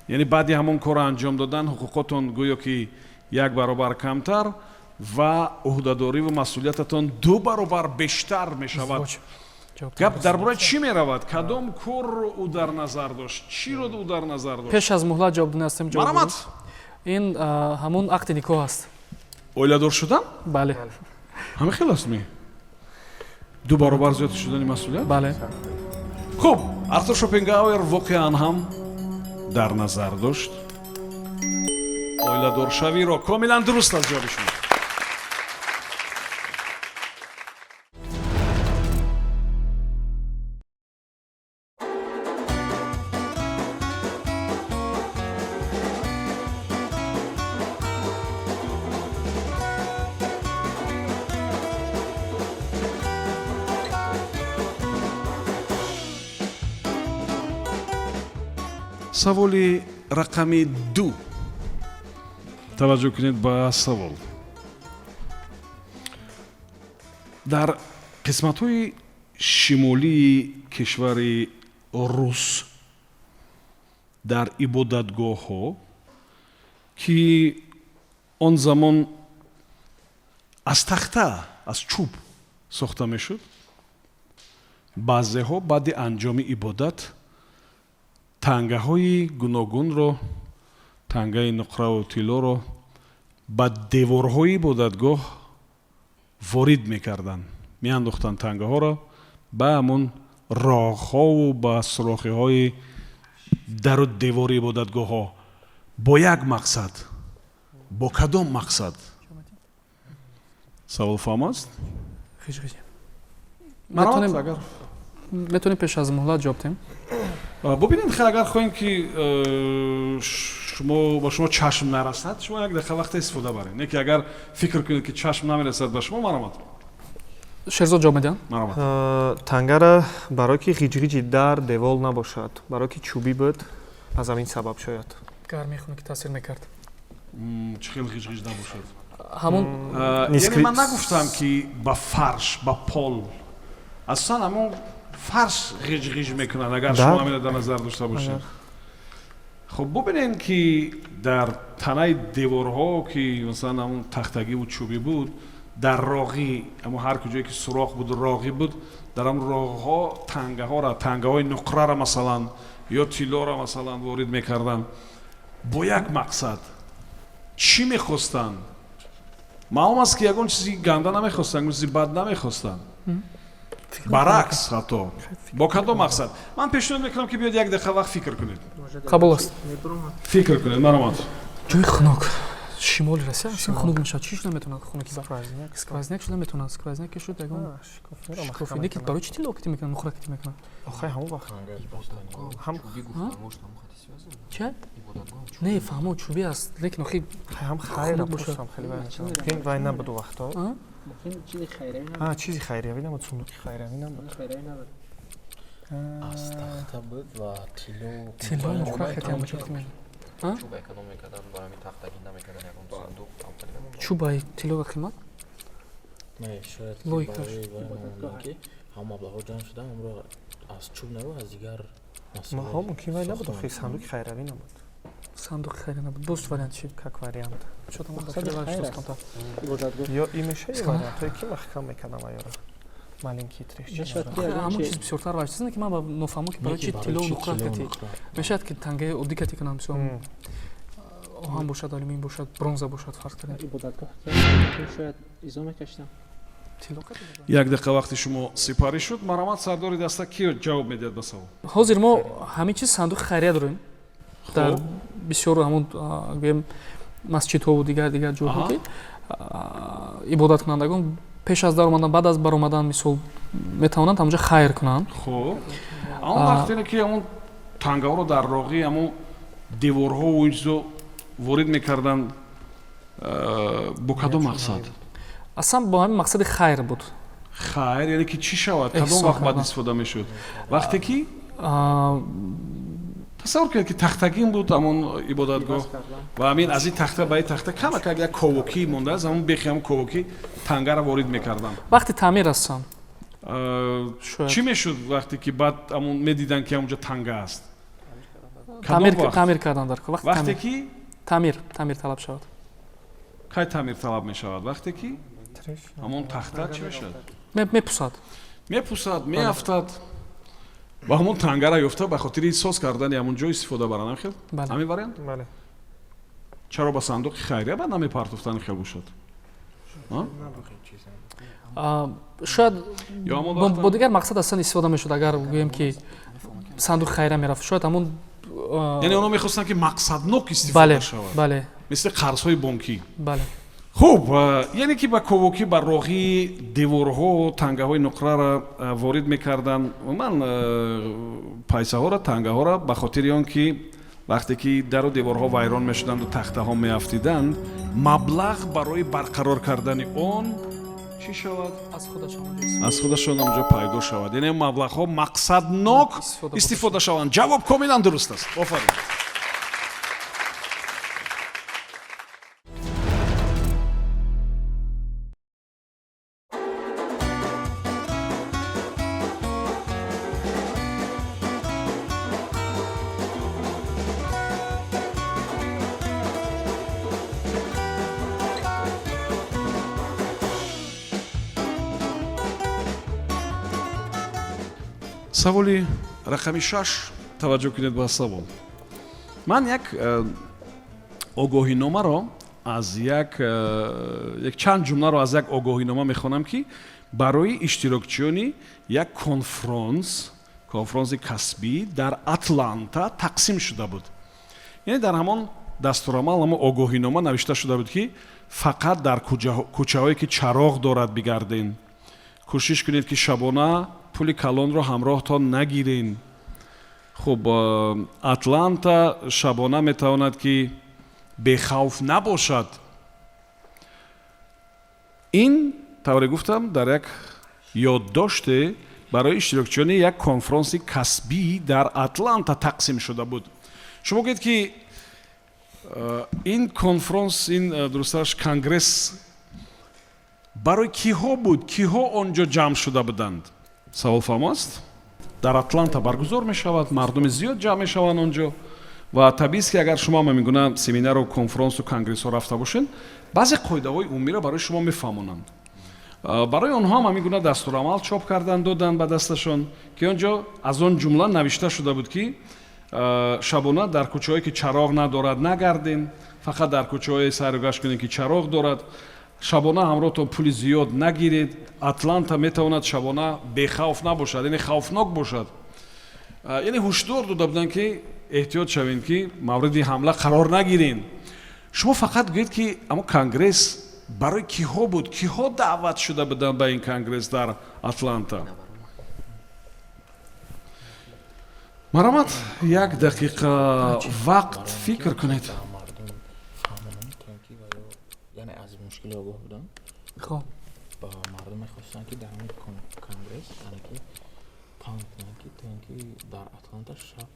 Яъне баъди ҳамон корро анҷом додан ҳуқуқотон гӯё ки як баробар камтар ва ӯҳдадорӣ ва масъулиятатон ду баробар бештар мешавад. Издивоҷ. Ҷавоб. Гап дар бораи чӣ меравад? Кадом корро ӯ дар назар дошт? Чиро ӯ дар назар дошт? Пеш аз муҳлат ҷавоб додан ҳастем, ҷавоб. Марҳамат. Ин ҳамон ақди никоҳ аст. Оиладор шудан? Бале. Ҳамин хел аст ми? Ду баробар зиёд шудани масъулият? Бале. Хуб, Артур Шопенгауэр воқеан ҳам дар назар дошт оиладоршавиро. Комилан дуруст аст ҷавоби шумо. Саволи рақами 2. Таваҷҷӯҳ кунед ба савол. Дар қисматҳои шимолии кишвари Рус дар ибодатгоҳҳо, ки он замон аз тахта, аз чӯб сохта мешуд, баъзеҳо баъди анҷоми ибодат тангаҳои гуногунро, тангаи нуқраву тиллоро ба деворҳои ибодатгоҳ ворид мекарданд, меандохтанд тангаҳоро ба ҳамон роғҳову ба сурохиҳои дару девори ибодатгоҳҳо бо як мақсад. Бо кадом мақсад? Савол фаҳм аст? Метавонем пеш аз муҳлат ҷавоб диҳем? Бубинед, хел агар хоҳем, ки шумо ба шумо чашм нарасад, шумо як дақиқа вақта истифода баред. Не ки агар фикр кунед, ки чашм намерасад ба шумо, маромад. Шерзод ҷавоб медиҳанд? Маромад. Тангара барое ки ғиҷғиҷи дар девол набошад, барое ки чӯбӣ буд, аз ҳамин сабаб шояд. Гармии хунукӣ таъсир мекард. Чӣ хел ғиҷғиҷ набошад? Ҳамон яъне ман нагуфтам, ки ба фарш, ба пол. Асосан ҳамон фарш ғиҷғиҷ мекунад, агар шумо ҳаминро дар назар дошта бошед. Хуб, бубинед, ки дар танаи деворҳо, ки масалан ҳамон тахтагиву чӯбӣ буд, дар роғӣ, ҳамон ҳар куҷое ки сурох буду роғӣ буд, дар ҳамон роғҳо тангаҳоро, тангаҳои нуқрара масалан ё тиллоро масалан ворид мекарданд бо як мақсад. Чӣ мехостанд? Маълум аст, ки ягон чизи ганда намехостанд, ягон чизи бад намехостанд, баръакс ҳатто. Бо кадом мақсад? Ман пешниҳод мекунам, ки биёед як дақиқа вақт фикр кунед. Қабул аст. Фикр кунед, маромад. Ҷои хунук, шимоли Россия аслан хунук мешавад. Чӣ шуда метавонад хунуки? Сквозняк шуда метавонад. Сквозняк ки шуд, ягон шикофи. Не ки барои чӣ тилло кити мекунанд, нуқра кити мекунанд? Охай, ҳамон вақт ҳам Ча? Не, фаҳмо, чӯбӣ аст, лекин охи ҳам хайра пурсам, хеле вай набуд у вақто. Чизи хайриявӣ набуд, сундуқи хайриявӣ набуд. Аз тахта буд ва тилло. Тилло, нуқра кити ҳам чӣ? Чӯба эконом мекардан, барои ҳамин тахтагӣ намекардан, ягон сандуқ. Чӯбаи тилло қимат? Не, шояд Логикаш. ки ҳам маблағҳо ҷамъ шуда, ҳамро аз чӯб набуд, аз дигар. Ҳо, мумкин вай набуд, охи сандуқи хайравӣ набуд. Сандуқи хайра набуд. Боз вариант чи? Как вариант ё и меша, ё вариантҳое ки маҳкам мекардам аёра маленький трещина. Ҳамон чиз бисёртар ваҷ чизе, ки ман ба нофаҳмо, ки барои чи тилло нуқра кати мешавад, ки тангаи оддӣ кати кунам, мисол, оҳан бошад, алюмин бошад, бронза бошад, фарз кардем. Шояд изо мекашидам. Як дақиқа вақти шумо сипарӣ шуд. Маромад, сардори даста, ки ҷавоб медиҳад ба савол? Ҳозир мо ҳамин чиз сандуқи хайрия дорем дар бисёр ҳамон, гӯем, масҷидҳову дигар дигар ҷойҳо, ки ибодаткунандагон пеш аз даромадан, баъд аз баромадан, мисол, метавонанд ҳамонҷо хайр кунанд. Хуб, он вақте ки ҳамон тангаҳоро дар роғи ҳамон деворҳову ин чизо ворид мекарданд, бо кадом мақсад? Аслан бо ҳамин мақсади хайр буд. Хайр, яъне ки чӣ шавад? Кадом вақт баъд истифода мешуд? Вақте ки тасаввур кунед, ки тахтагин буд ҳамон ибодатгоҳ ва ҳамин аз ин тахта ба ин тахта камакак як ковокӣ мондааст, ҳамон бехи ҳамон ковокӣ тангара ворид мекарданд. Вақти таъмир астан. Чӣ мешуд, вақте ки баъд ҳамон медиданд, ки ҳамонҷо танга аст? Таъмир кардан дар вақте ки таъмир талаб шавад. Кай таъмир талаб мешавад? Вақте ки ҳамон тахта чӣ мешавад? Мепусад. Мепусад, меафтад ва ҳамон тангара ёфта ба хотири соз кардани ҳамон ҷо истифода баранд. Хел ҳамин вариант? Бале. Чаро ба сандуқи хайрия баъд намепартофтани хел бошад? Шояд бо дигар мақсад аслан истифода мешуд. Агар гӯем, ки сандуқи хайра мерафт, шояд ҳамон. Яъне онҳо мехостанд, ки мақсаднок истифода шавад. Бале. Мисли қарзҳои бонкӣ. Бале. Хуб, яъне ки ба ковокӣ, ба роғии деворҳо тангаҳои нуқраро ворид мекарданд, умуман пайсаҳоро, тангаҳоро, ба хотири он ки вақте ки дару деворҳо вайрон мешуданду тахтаҳо меафтиданд, маблағ барои барқарор кардани он чӣ шавад? Аз худашон онҷо пайдо шавад, яъне маблағҳо мақсаднок истифода шаванд. Ҷавоб комилан дуруст аст, офарин. Саволи рақами 6. Таваҷҷӯҳ кунед ба савол. Ман як огоҳиномаро аз як чанд ҷумларо аз як огоҳинома мехонам, ки барои иштирокчиёни як конфронси касбӣ дар Атланта тақсим шуда буд. Яъне дар ҳамон дастурамал, ҳамон огоҳинома навишта шуда буд, ки фақат дар кӯчаҳое, ки чароғ дорад, бигарден, кӯшиш кунед, ки шабона пули калонро ҳамроҳтон нагирен. Хуб, Атланта шабона метавонад, ки бехавф набошад. Ин тавре гуфтам, дар як ёддоште барои иштирокчиёни як конфронси касбӣ дар Атланта тақсим шуда буд. Шумо гӯед, ки ин конфронс, ин, дурустараш, конгресс барои киҳо буд, киҳо он ҷо ҷамъ шуда буданд? Савол фаҳмо аст? Дар Атланта баргузор мешавад, мардуми зиёд ҷамъ мешаванд он ҷо ва табиист, ки агар шумо ҳам ҳамин семинару конфронсу конгрессҳо рафта бошед, баъзе қоидаҳои умумиро барои шумо мефаҳмонанд. Барои онҳо ҳам ҳамин гуна дастурамал чоп кардан доданд ба дасташон, ки он ҷо аз он ҷумла навишта шуда буд, ки шабона дар кӯчаҳое, ки чароғ надорад, нагарден, фақат дар кӯчаҳое сайру гашт кунед, ки чароғ дорад, шабона ҳамроҳтон пули зиёд нагиред, Атланта метавонад шабона бехавф набошад, яъне хавфнок бошад. Яъне ҳушдор дода буданд, ки эҳтиёт шавем, ки мавриди ҳамла қарор нагирем. Шумо фақат гӯед, ки амо конгресс барои киҳо буд, киҳо даъват шуда буданд ба ин конгресс дар Атланта? Марҳамат, як дақиқа вақт, фикр кунед. Яъне аз мушкили огоҳ буданд. Хоб. Ба мардум мехостанд, ки дар ҳамин конгресс, яъне ки паҳн кунанд, ки то ин ки дар Атланта шаб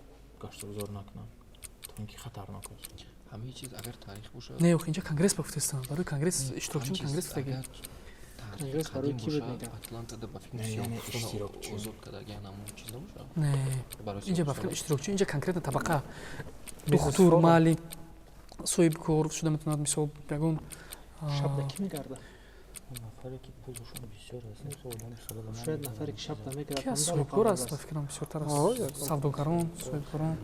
гаштугузор накунанд, то ин ки хатарнок аст. Ҳамаи чиз агар таърих бошад. Не, охи, инҷа конгресс ба гуфтестам, барои конгресс, иштирокчиёни конгресс гуфтаги. Конгресс барои кӣ буд, мегӯям? Атлантада ба фикр Не, яъне иштирокчи. озод кардагиан ҳамон чиз набошад? Не. Барои Инҷа ба фикр иштирокчи, инҷа конкретно табақа, духтур, Бизнес-форум. Маъли соҳибкор шуда метавонад, мисол, ягон Шабда кӣ мегардад? Нафаре, ки пулашон бисёр аст. Шояд нафаре, ки шабда мегардад. Ки аз соҳибкор аст, ба фикрам, бисёртар О, аз савдогарон, соҳибкорон.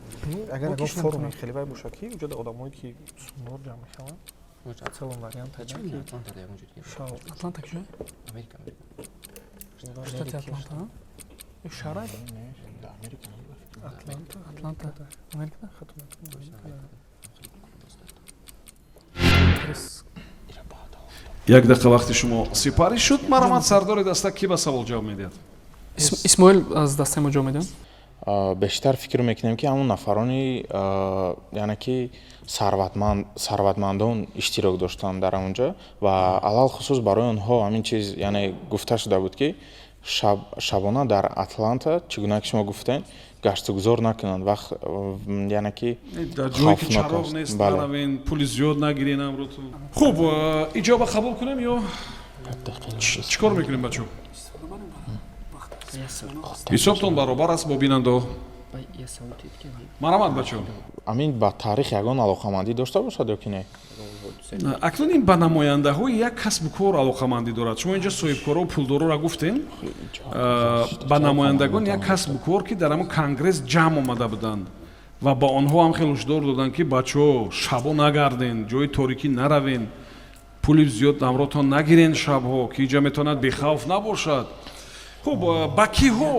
Агар Бо ягон ки шуна форуми метавонад? хеле вай бошад, ки уҷода одамое, ки сумдор ҷамъ мешаванд, целом вариант Чӣ ки Атлантада ягон ҷо дигар? Шав. Атланта куҷо? Америка, Америка. Штати Атланта, як шаҳр? Америка. Атланта. Атланта Америкада? Хато накунам. Конгресс. Як дақиқа вақти шумо сипарӣ шуд. Марҳамат, сардори даста, кӣ ба савол ҷавоб медиҳад? Исмоил аз дастаи мо ҷавоб медиҳад. Бештар фикр мекунем, ки ҳамон нафарони, яъне ки сарватмандон иштирок доштанд дар он ҷо ва алалхусус барои онҳо ҳамин чиз, яъне гуфта шуда буд, ки шабона дар Атланта, чӣ гуна ки шумо гуфтед, гаштугузор накунанд, вақт, яъне ки дар ҷое, ки хавфнок чароғ аст. нест, Бале. наравен, пули зиёд нагирен ҳамротон. Хуб, иҷоба қабул кунем ё чӣ кор мекунем, бачо? Ҳисобтон баробар аст бо бинандаҳо. Марҳамат, бачо. Ҳамин ба таърих ягон алоқамандӣ дошта бошад ё ки не? Акнун ин ба намояндаҳои як касбу кор алоқамандӣ дорад. Шумо инҷо соҳибкоро, пулдороро гуфтем. Ба намояндагони як касбу кор, ки дар ҳамон конгресс ҷамъ омада буданд ва ба онҳо ҳам хеле ҳушдор доданд, ки бачаҳо, шабо нагарден, ҷои торикӣ наравен. Пули зиёд ҳамроҳтон нагирен шабҳо, ки инҷа метавонад бехавф набошад. Хуб, ба киҳо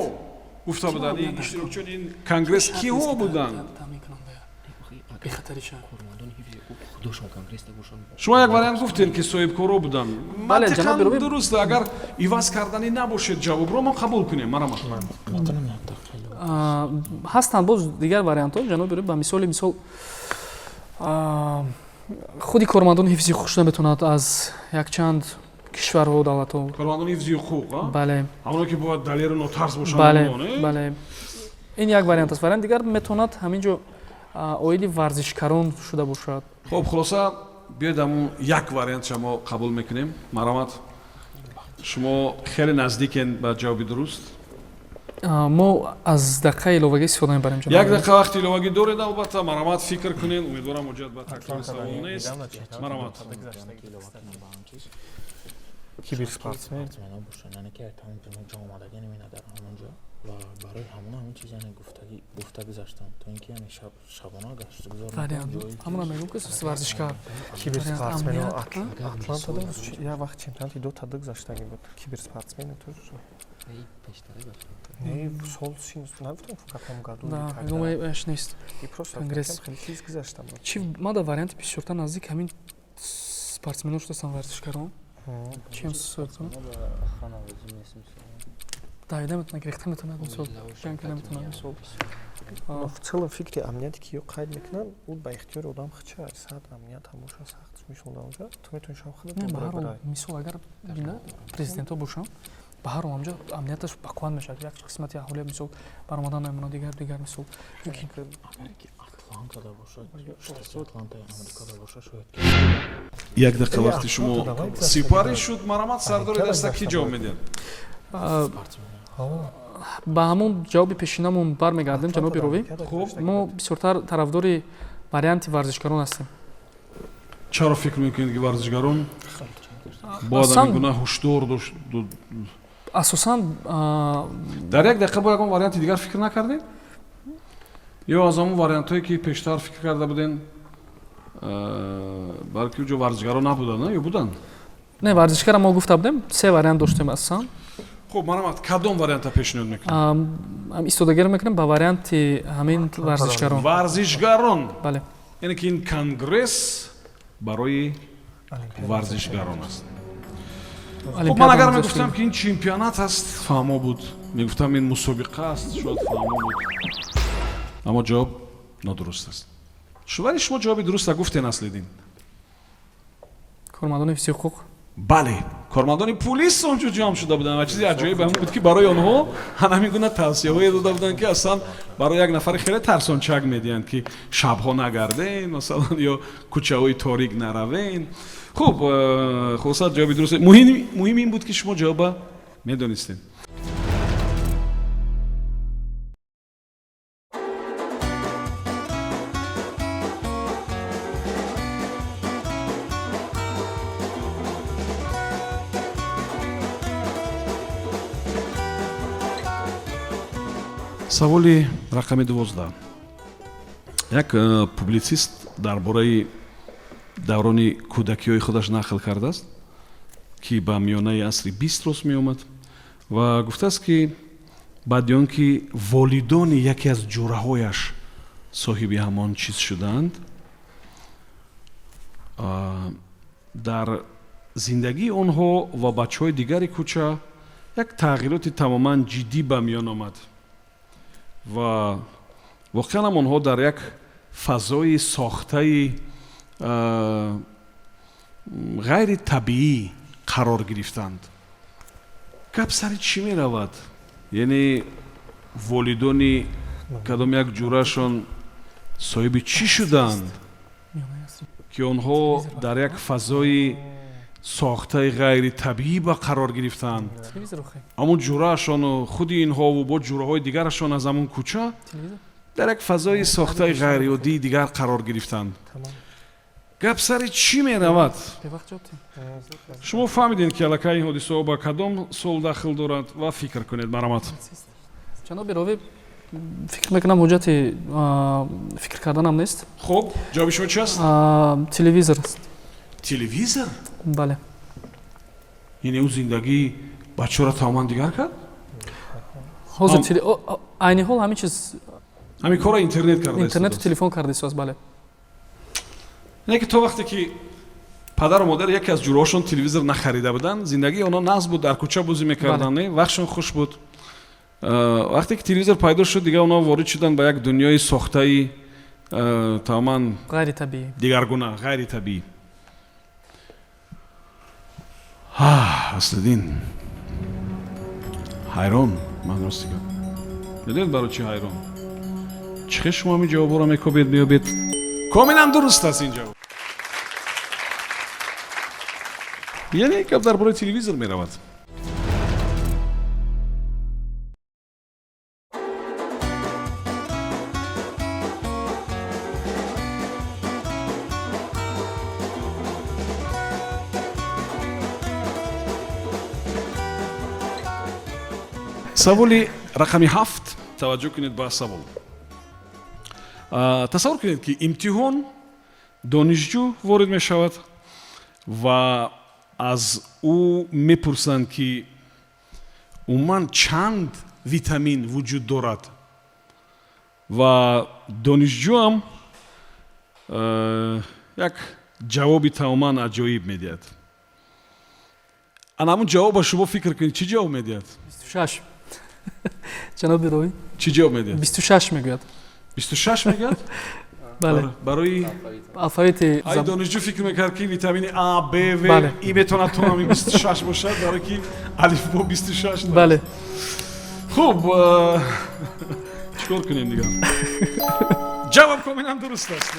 гуфта буданд ин иштирокчиёни ин конгресс, киҳо буданд? Шумо як вариант гуфтем, ки соҳибкоро буданд. Мантиқан дуруст. Агар иваз карданӣ набошед ҷавобро, мо қабул кунем, марҳамат. Ҳастанд боз дигар вариантҳо, ҷаноби, ба мисоли мисол, худи кормандони ҳифзи ҳуқуқ шуда метавонад аз якчанд кишварҳо, давлатҳо. Кормандони ҳифзи ҳуқуқ? Бале. Ҳамоно ки бояд далеру нотарс бошанд. Бале, бале, ин як вариант аст. Вариант дигар метавонад ҳамин ҷо оиди варзишкарон шуда бошад. Хуб, хулоса, биёед, ҳамун як вариантша мо қабул мекунем. Марҳамат, шумо хеле наздикен ба ҷавоби дуруст. Мо аз дақиқаи иловагӣ истифода мебарем. Як дақиқа вақти иловагӣ доред, албатта. Марҳамат, фикр кунед. Умедворам, ҳуҷҷат ба такрори савол нест. Марҳамат. Киберспортсмен. Ва барои ҳамон ҳамин чиз, яъне, гуфта гузаштам, то ин ки, яъне, шабона гаштгузор. Ҳамона мегӯм, ки варзишкар. Киберспортсмено Атлантада як вақт чемпионати дота гузаштагӣ буд, киберспортсмени тоже. Не, сол нагуфтам, в каком году. Аш нест. Конгресс хеле тез гузашта буд. Чи мада варианти бисёртар наздик ҳамин спортсмено шудастан, варзишкарон. Чем давида метавонад, гирехта метавонад, мисол, ҷанг карда метавонад, мисол. В целом фикри амнияте ки ё қайд мекунанд, ӯ ба ихтиёри одам хича саат амният ҳамоша сахт мисол, дар онҷа ту метавонӣ шаб худат. Ба ҳар ҳол, мисол, агар бина президентҳо бошанд, ба ҳар ҳол ҳамҷо амнияташ бақувват мешавад, як қисмати аҳолия, мисол, баромадан намемонад, дигар дигар, мисол. Атлантада бошад, штати Атлантаи Амрикода бошад, шояд. Як дақиқа вақти шумо сипарӣ шуд. Марҳамат, сардори даста, кӣ ҷавоб медиҳад? Ба ҳамон ҷавоби пешинамон бармегардем, ҷаноби ровӣ. Мо бисёртар тарафдори варианти варзишгарон ҳастем. Чаро фикр мекунед, ки варзишгарон бояд ҳамин гуна ҳушдор дошт? Асосан Дар як дақиқа бо ягон варианти дигар фикр накардед ё аз ҳамон вариантҳое, ки пештар фикр карда буден, балки уҷо варзишгарон набуданд ё буданд? Не, варзишгара мо гуфта будем, се вариант доштем асосан. Хуб, марҳамат, кадом варианта пешниҳод мекунед? Истодагиро мекунем ба варианти ҳамин варзишгарон. Варзишгарон? Бале. Яъне ки ин конгресс барои варзишгарон аст. Хуб, ман агар мегуфтам, ки ин чемпионат аст, фаҳмо буд, мегуфтам, ин мусобиқа аст, шояд фаҳмо буд, аммо ҷавоб нодуруст аст. Вале шумо ҷавоби дуруста гуфтен, Аслиддин. Кормандони ҳифзи ҳуқуқ. Бале, кормандони пулис онҷо ҷамъ шуда буданд ва чизи аҷоиб ҳамин буд, ки барои онҳо ҳамин гуна тавсияҳое дода буданд, ки аслан барои як нафари хеле тарсончак медиҳанд, ки шабҳо нагарден, масалан, ё кӯчаҳои торик наравен. Хуб, хулоса, ҷавоби дуруст. Муҳим ин буд, ки шумо ҷавоба медонистед. Саволи рақами 12. Як публитсист дар бораи даврони кӯдакиҳои худаш нақл кардааст, ки ба миёнаи асри 20 рост меомад, ва гуфтааст, ки баъди он ки волидони яке аз ҷураҳояш соҳиби ҳамон чиз шудаанд, дар зиндагии онҳо ва бачаҳои дигари кӯча як тағйироти тамоман ҷиддӣ ба миён омад ва воқеан ҳам онҳо дар як фазои сохтаи ғайри табиӣ қарор гирифтанд. Гап сари чӣ меравад? Яъне волидони кадом як ҷурашон соҳиби чӣ шуданд, ки онҳо дар як фазои сохтаи ғайритабиӣ ба қарор гирифтанд? Ҳамун ҷураашону худи инҳову бо ҷураҳои дигарашон аз ҳамун кӯча дар як фазои сохтаи ғайриоддии дигар қарор гирифтанд. Гап сари чӣ меравад? Шумо фаҳмидед, ки аллакай ин ҳодисаҳо ба кадом сол дахл дорад, ва фикр кунед, марҳамат. Ҷаноби ровӣ, фикр мекунам, ҳуҷҷати фикр карданам нест. Хуб, ҷавоби шумо чи аст? Телевизор аст. Телевизор? Бале. Яъне ӯ зиндагии бачаҳоро тамоман дигар кард? Ҳозир айни ҳол ҳамин чиз. Ҳамин корро интернет карда. Интернету телефон карда истодааст, бале. Яъне ки то вақте ки падару модар яке аз ҷуроҳошон телевизор нахарида буданд, зиндагии онҳо нағз буд, дар кӯча бозӣ мекарданд, не, вақтшон хуш буд. Вақте ки телевизор пайдо шуд, дигар онҳо ворид шуданд ба як дунёи сохтаи тамоман ғайритабиӣ, дигаргуна, ғайритабиӣ. Аслиддин, ҳайрон ман, рости гап. Медонед, барои чӣ ҳайрон? Чӣ хел шумо ҳамин ҷавобҳоро мекобед, меёбед? Комилан дуруст аст ин ҷавоб. Яъне гап дар бораи телевизор меравад. Саволи рақами 7. Таваҷҷӯҳ кунед ба савол. Тасаввур кунед, ки имтиҳон донишҷӯ ворид мешавад ва аз ӯ мепурсанд, ки умуман чанд витамин вуҷуд дорад, ва донишҷӯам як ҷавоби тамоман аҷоиб медиҳад. Ана ҳамун ҷавоба шумо фикр кунед, чӣ ҷавоб медиҳад? 26, ҷаноби ровӣ. Чӣ ҷавоб медиҳад? 26 мегӯяд. 26 мегӯяд? Бале. Барои алфавити. Ай донишҷӯ фикр мекард, ки витамини а, б, в и метавонад то ҳамин 26 бошад, барое ки алифбо 26. Бале. Хуб, чӣ кор кунем дигар? Ҷавоб комилан дуруст аст.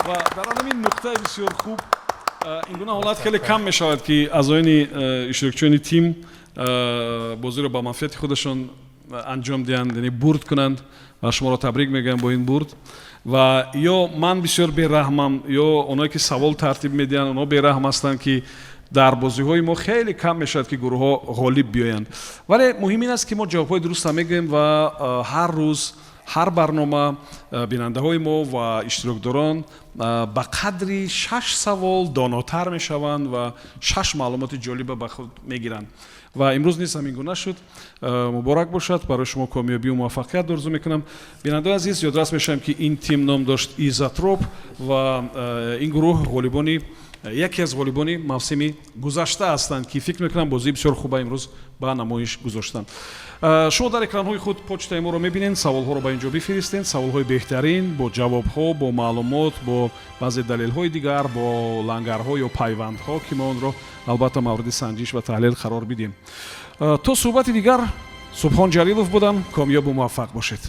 Ва дар ҳамин нуқтаи бисёр хуб, ин гуна ҳолат хеле кам мешавад, ки аъзоёни иштирокчиёни тим бозиро ба манфиати худашон анҷом диҳанд, яъне бурд кунанд, ва шуморо табрик мегӯям бо ин бурд. Ва ё ман бисёр бераҳмам, ё оное ки савол тартиб медиҳанд, онҳо бераҳм ҳастанд, ки дар бозиҳои мо хеле кам мешавад, ки гурӯҳҳо ғолиб биёянд. Вале муҳим ин аст, ки мо ҷавобҳои дурустро мегӯем ва ҳар рӯз, ҳар барнома бинандаҳои мо ва иштирокдорон ба қадри шаш савол донотар мешаванд ва шаш маълумоти ҷолиба ба худ мегиранд. Ва имрӯз низ ҳамин гуна шуд. Муборак бошад барои шумо, комёбию муваффақият орзу мекунам. Бинандаои азиз, ёдрас мешавем, ки ин тим ном дошт Изотроп ва ин гурӯҳ ғолибони, яке аз ғолибони мавсими гузашта ҳастанд, ки фикр мекунам, бозии бисёр хуба имрӯз ба намоиш гузоштанд. Шумо дар экранҳои худ почтаи моро мебинед. Саволҳоро ба ин ҷо бифиристед, саволҳои беҳтарин бо ҷавобҳо, бо маълумот, бо баъзе далелҳои дигар, бо лангарҳо ё пайвандҳо, ки мо онро албатта мавриди санҷиш ва таҳлил қарор бидиҳем. То суҳбати дигар, Субҳон Ҷалилов будам. Комёбу муваффақ бошед.